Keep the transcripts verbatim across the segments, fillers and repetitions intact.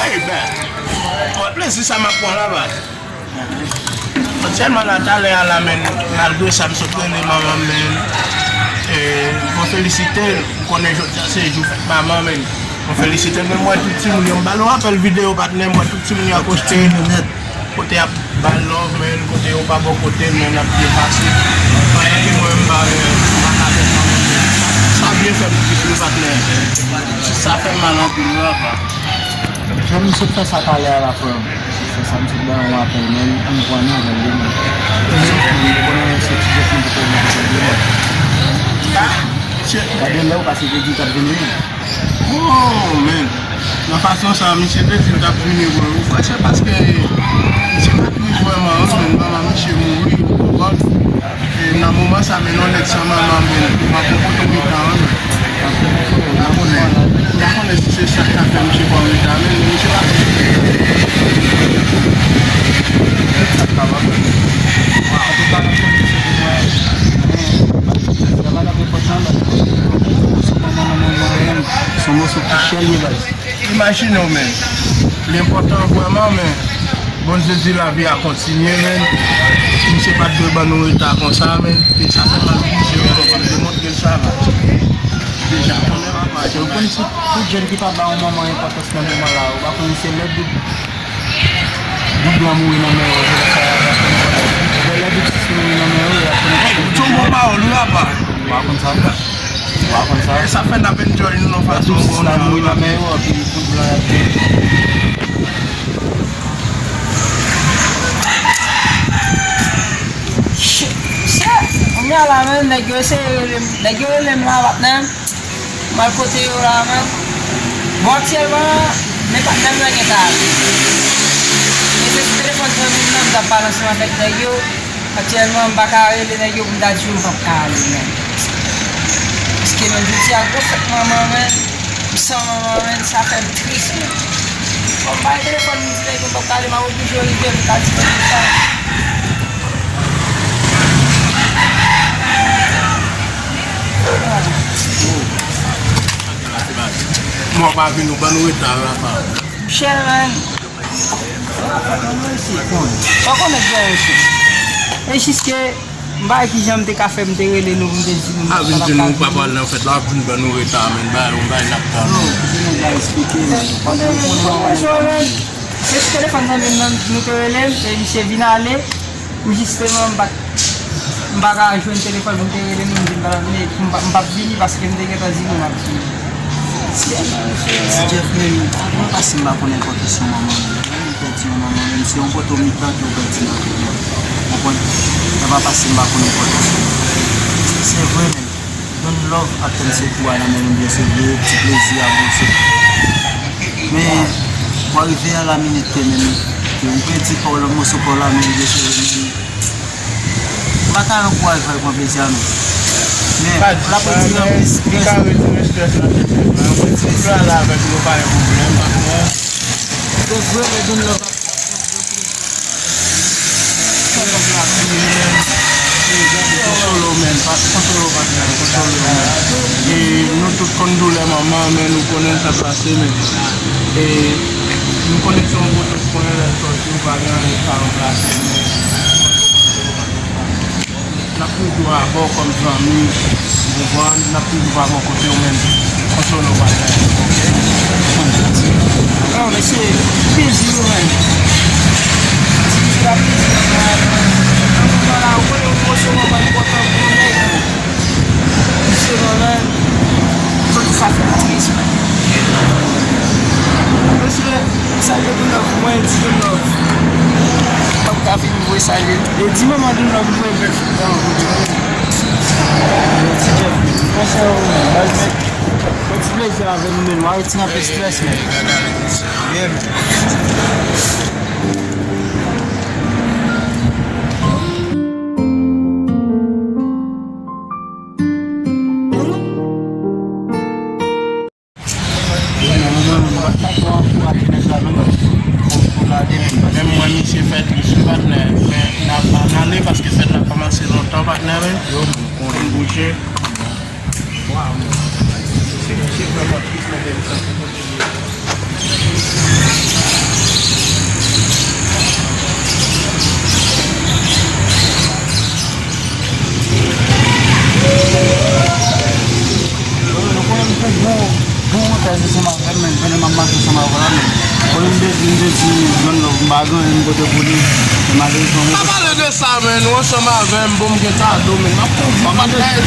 Ey, bèl. Wè, plezi sa m ap pran la, baz. Sèlman la, talè a la, men, malgre sa, m sot rele manman m, men, e, mwen felisite l. M konnen jodi a se jou fèt manman, men, mwen felisite l. Men, m wè tout timoun yo, m ba l yon rapèl videyo, patnè, m wè tout timoun yo akoste. Kote y ap ba l love, men, kote yo pa bò kote l, men, n ap byen pase. Pa gen ki mwen, m pa, m pa ka fè sa, men, sa byen fè m trist, wi, patnè. Sa fè m mal anpil, wi, apa. Jan m sot fè sa talè a la, frè m. Se sa m sot ba yon apèl, men m pran nan avè l demen. Ou konnen se ti jèf mwen ki te mwen ki te demen. Gade lè ou pase te di w t ap vini. Oh, men. Nan fason sa, misye te di l t ap vini, bro. Ou fâché paske misye pa trist vrèman, wi, men manman misye mouri, ou konprann? E nan moman sa, men yon nèg san manman, men, m ap yon poto mitan, wi, men. M pa konnen, m pa konnen si se sa k ta fè misye pran reta, men misye pa. Tout sa k kapab. Antouka, m ap fè misye pou mwen. Men, sa pa t ap enpòtan, men se yon moso manman, manman, manman, se yon moso ki chè l ye, baz. Imajine w, men. Li enpòtan vrèman, men Bondye di lavi a kontinye, men. Misye pa t dwe ban nou reta konsa, men. E sa fè mal plizyè fwa, m ap demontre l sa la. Deja, konnen papa, yo konn si tout jèn ki pa ba yon manman enpòtans nan moman la, ou pa konn se lè doub, doub lan mouri nan men yo, se lè sa y ap konnen. Se lè doub sis mouri nan men yo, y ap konnen. Ey, se yon bon pawòl, wi, papa. Ou pa konn sa. Ou pa konn sa. E sa fè n ap enjoy nou nan fason bon nan, wi. Nan men yo, epi tout blan y ap te. Shit, shit. Kounye a la, men, nèg yo eseye rele m, nèg yo rele m la, patnè. M al kote yo la, men. Bon, aktyèlman, men patnè m nan gen ta ale. Men se sou telefòn zanmi m nan m t ap pale ansanm avèk nèg yo. Aktyèlman, m pa ka rele nèg yo pou m ta di yo m p ap ka ale, men. Paske, men, jodi a gwo fèt manman, men, m san manman, men, sa fè m tris, men. Bon, m bay telefòn, m di nèg yo m p ap ka ale, m ap oblije rive, m ta di nèg yo sa. Mò pa vin ou ban nou reta la, pa. Michel, man. Sa w konnen k gen yon sou. E jiske, m pa wè kijan m te ka fè, m te rele nou pou m te di nou. A vin di nou pa pral nan fèt la, ap vin ban nou reta, men bay yon bay n ap tann. Non, kote nèg la eksplike, men. Kote nèg la eksplike, men. Se sou telefòn zanmi m nan nou te rele l, e misye vin ale. Pou jisteman, m pa t, m pa ka jwenn telefòn pou m te rele nou, m di m pa t ap vini, m pa, m p ap vini paske m te gentan di nou m ap vini. Ti Jeff menm, mwen pa si m pa konn enpòtans yon manman menm. Lè moun pèdi yon manman menm, se yon poto mitan ke w pèdi nan vi w. Konprann? Sa pa paske m pa konn enpòtans yon manman. Se vre menm. Youn love ap tann sekou a nan men nou, byen se vre, ti plezi a, bon, se. Men, pou rive a la minit ke menm, ke ou pèdi kò w, lòt moso kò w la, men byen se vre, men m pa ka ankouraje w al pran plezi a, non. Men, l ap retire anpil strès. Li ka retire strès nan tèt nèg la. Ou pral avèk nou, pa gen pwoblèm, patnè. Se vre, men youn love ap Konsole w, men. Konsole w, patnè. Konsole w, men. E nou tout konn doulè manman, men nou konnen sa pase, men. E nou konnen se yon poto pwen lè l sòti, ou pa gen anyen ki ka ranplase l, men. N ap toujou avè w kòm zanmi, ou konprann, n ap toujou pa bò kote w, men konsole w, patnè. Non, mesye, plezi yo, men. Ti, ti la plezi, men. Nan moman la, ou konnen yon moso manman enpòtan pou yon nèg. Misye, men, sòti sa fè m tris, men. Mesye, salye Dounòf, mwen di Dounòf. M p ap ka vin voye salye. E di manman Dounòf mwen bèl. Ti Jeff, konsèy ou, baz. Fè ti plezi avè nou, men. W a retire anpil strès, men. Yeah, men. Menm mwen, misye fè tris, wi, patnè. Men n ap ale paske fèt la kòmanse lontan, patnè, men. Yo, konn bouje. Waw. Se vrèman tris, men, men sa se kote li ye. Pandan m ap mache ansanm avè w la, men konnen m te di, m te di, John Love, m pa gen anyen m pote pou li. Men malerezman, mwen... Pa pale de sa, men, ou ansanm avè m, bon, m gen kado, men, m ap fè yon bagay.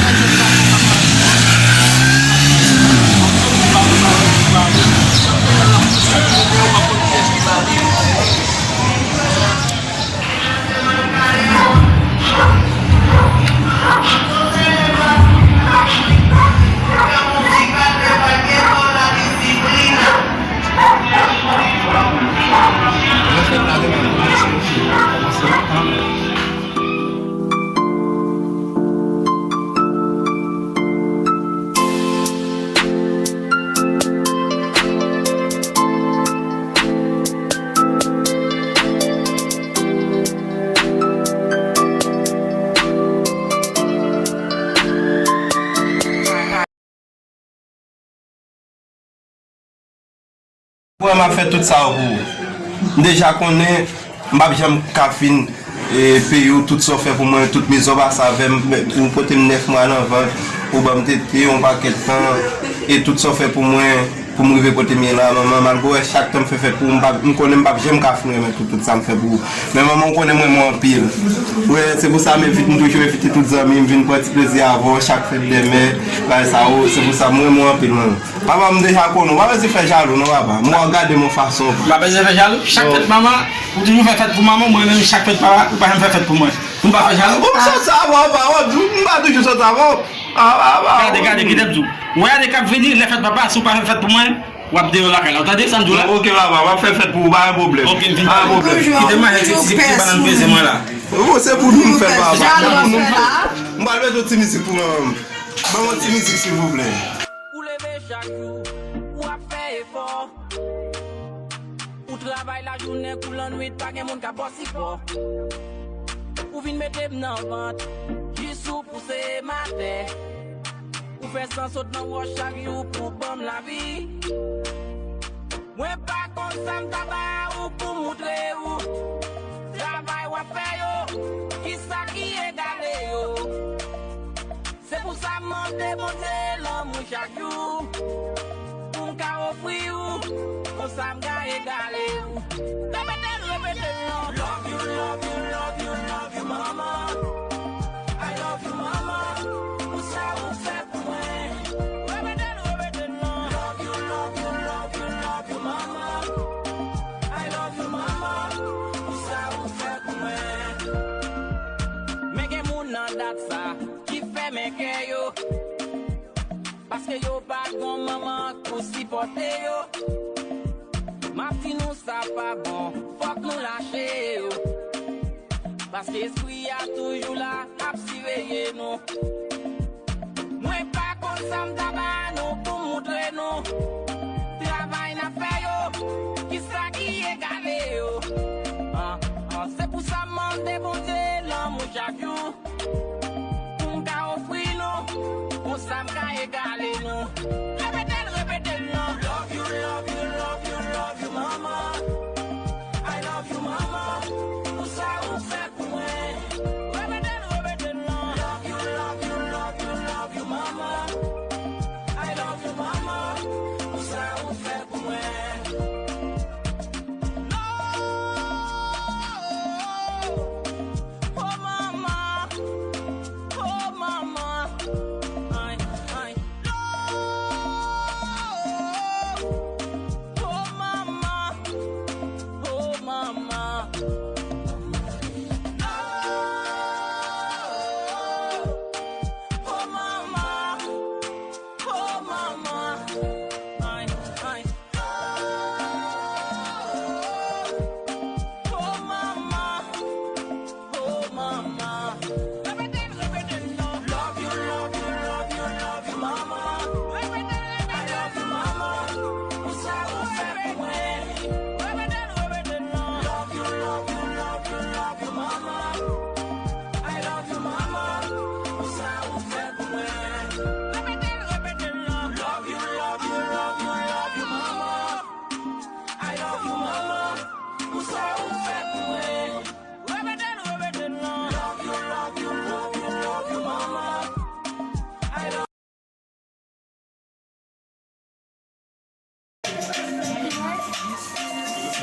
Frè m ap fè tout sa yo pou ou. M deja konnen m p ap janm ka fin, e, peye w tout sa w fè pou mwen, tout mizè w pase avè m, ou pote m nèf mwa nan vant, ou ban m tete yon pakèt tan, e tout sa w fè pou mwen, pou m rive kote m ye la, manman, malgre w wè chak tan m fè fèt pou ou, m p ap, m konnen m p ap janm ka fin remèt ou tout sa m fè pou ou. Men manman, ou konnen m renmen w anpil. Wi, se pou sa m envit, m toujou envite tout zanmi m vin pran ti plezi avè w chak fèt dè mè, bagay sa yo, se pou sa m renmen w anpil, manman. Papa, m deja konnen w pa bezwen fè jalou non, papa. M wè w gade m yon fason. M pa bezwen fè jalou? Chak fèt manman, ou toujou fè fèt pou manman, mwen menm chak fèt papa, ou pa janm fè fèt pou mwen. M pa fè jalou? Ou sòt sa avè w, papa, m pa toujou sòt sa avè w. Ah, ah, ah. Gade, gade, kite m di w. Ou wè ane k ap vini, lè fèt papa, si w pa fè fèt pou mwen, w ap deyò lakay la. Ou tande sa m di w la? Ok, papa, m ap fè fèt pou ou, pa gen pwoblèm. Ok, m fin pale. Pa gen pwoblèm. Kite m al jwenn ti, ti, ti banann peze mwen la. Oh, se pou nou m fè l, papa. Se pou nou m fè l. M pral mete yon ti mizik pou manman m. Ban m yon ti mizik, silvouplè. Ou leve chak jou, w ap fè efò. Ou travay lajounen kou lannwit, pa gen moun k ap ba w sipò. Ou vin mete m nan vant, jis ou pouse m atè. Ou fè san sot nan wòch chak jou pou ban m lavi. Mwen pa konn sa m ta ba ou pou moutre ou. Travay w ap fè yo, kisa ki egale yo? Se pou sa m mande Bondye lanmou chak jou, pou m ka ofri ou, konsa m ka egale ou. Repete l, repete l non. Love you, love you, love you, love you, mama. I love you, mama. Pou sa ou fè pou mwen. Repete l, repete l non. Love you, love you, love you, love you, mama. I love you, mama. Pou sa ou fè pou mwen. Men gen moun nan dat sa ki fèmen kè yo, paske yo pa gon manman pou sipòte yo. M ap di nou sa pa bon, fòk nou lache yo, paske espri a toujou la, l ap siveye nou. Mwen pa konn sa m ta ba nou pou moutre nou. Travay n ap fè yo, kisa ki egale yo? Ah, ah, se pou sa m mande Bondye lanmou chak jou, pou m ka ofri nou, konsa m ka egale nou. Repete l, repete l non. Love you, love you, love you, love you, mama. I love you, mama. Pou sa ou fè pou mwen. Repete l, repete l non. Love you, love you, love you, love you, mama. I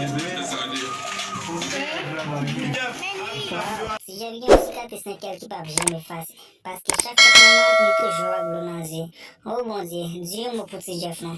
Ti Jèf gen yon sikatris nan kè l ki p ap janm efase, paske chak fèt nan mwa, li toujou ak dlo nan zye. O Bondye, di yon mo pou Ti Jèf non.